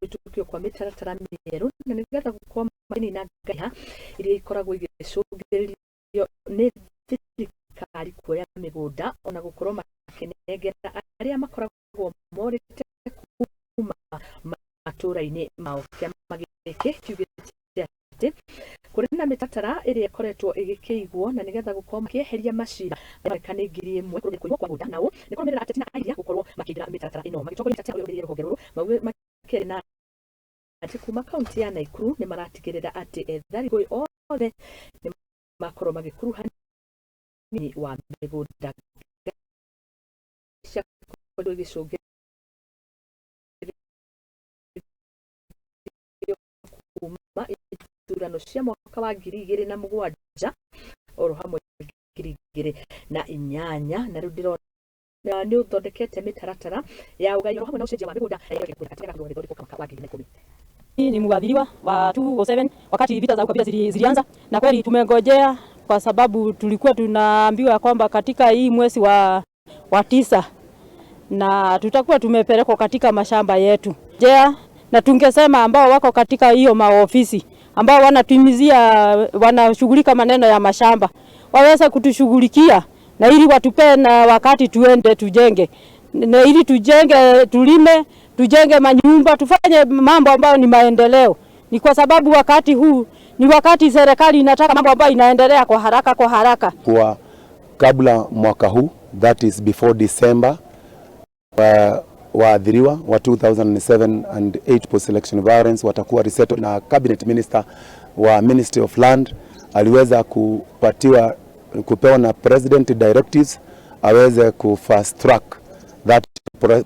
Kũhĩtũkio kwa mĩtaratara mĩerũ na nĩgetha gũkorwo makĩnina ngaiha iria ikoragwo igĩcũngĩrĩrio nĩ thirikari kuoya mĩgũnda, ona gũkorwo makĩnengera arĩa makoragwo morĩte kuma matũũra-inĩ mao. Kĩama gĩkĩ kiugĩte atĩ kũrĩ na mĩtaratara ĩrĩa ĩkoretwo ĩgĩkĩigwo na nĩgetha gũkorwo makĩeheria macira mareka nĩ 1000 kũiywo kwa mĩgũnda, na ũũ nĩ kũrũmĩrĩra ateti na airia gũkorwo makĩingĩra mĩtaratara ĩno. Magĩtongoria mĩtaratara ĩyo rũhonge rũrũ makĩaria na atĩ kuma kaunti ya Naikuru nĩ maratigĩrĩra atĩ ethari ngũĩ othe nĩ makorwo magĩkuruhanio wa mĩgũnda ciakorirwo igĩcũngĩrĩrio kuma ithurano cia mwaka wa 2007 oro hamwe 2008, na rĩu ndĩrona nĩ ũthondekete mĩtaratara ya ũgai oro hamwe na ũcenjia wa mĩgũnda gĩthondekwo mwaka wa 2010. Ni mwathiriwa wa 207 wakati vita za ukabila zilianza, na kweli tumengojea kwa sababu tulikuwa tunaambiwa kwamba katika hii mwezi wa 9 na tutakuwa tumepelekwa katika mashamba yetu. Jea, na tungesema ambao wako katika hiyo maofisi ambao wanatumizia wanashughulika maneno ya mashamba waweze kutushughulikia na ili watupe na wakati tuende tujenge, na ili tujenge, tulime, tujenge manyumba, tufanye mambo ambayo ni maendeleo. Ni kwa sababu wakati huu ni wakati serikali inataka mambo ambayo inaendelea kwa haraka kwa haraka. Kwa kabla mwaka huu, that is before December, waathiriwa wa 2007 and 8 post election violence watakuwa resettled, na cabinet minister wa Ministry of Land aliweza kupatiwa kupewa na president directives aweze ku fast track that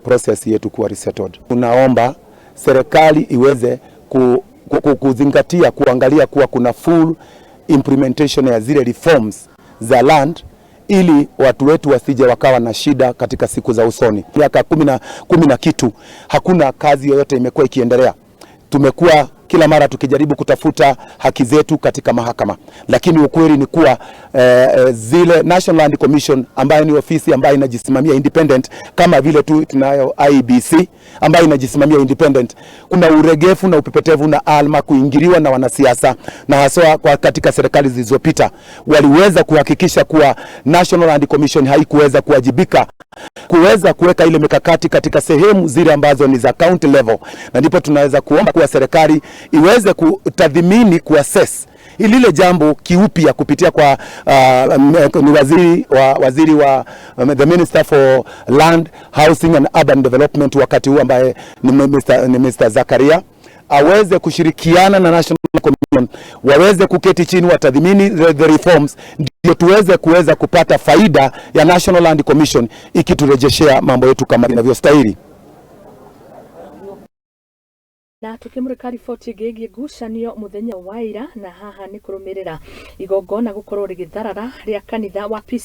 process yetu kuwa resettled. Tunaomba serikali iweze kuzingatia kuangalia kuwa kuna full implementation ya zile reforms za land ili watu wetu wasije wakawa na shida katika siku za usoni. Miaka 10 na kitu hakuna kazi yoyote imekuwa ikiendelea. Tumekuwa kila mara tukijaribu kutafuta haki zetu katika mahakama, lakini ukweli ni kuwa zile National Land Commission ambayo ni ofisi ambayo inajisimamia independent, kama vile tu tunayo IEBC ambayo inajisimamia independent, kuna uregefu na upepetevu na alma kuingiliwa na wanasiasa, na haswa kwa katika serikali zilizopita waliweza kuhakikisha kuwa National Land Commission haikuweza kuwajibika kuweza kuweka ile mikakati katika sehemu zile ambazo ni za county level, na ndipo tunaweza kuomba kuwa serikali iweze kutathmini, kuassess lile jambo kiupya kupitia kwa ni waziri wa the Minister for Land, Housing and Urban Development wakati huu ambaye ni Mr. Zakaria aweze kushirikiana na National Commission waweze kuketi chini watathmini the reforms, ndio tuweze kuweza kupata faida ya National Land Commission ikiturejeshea mambo yetu kama inavyostahili. Na tukimurika riboti ĩngĩ ĩgiĩ ngucanio mũthenya wa ira, na haha nĩ kũrũmĩrĩra igongona gũkorwo rĩgĩtharara rĩa kanitha wa Peace.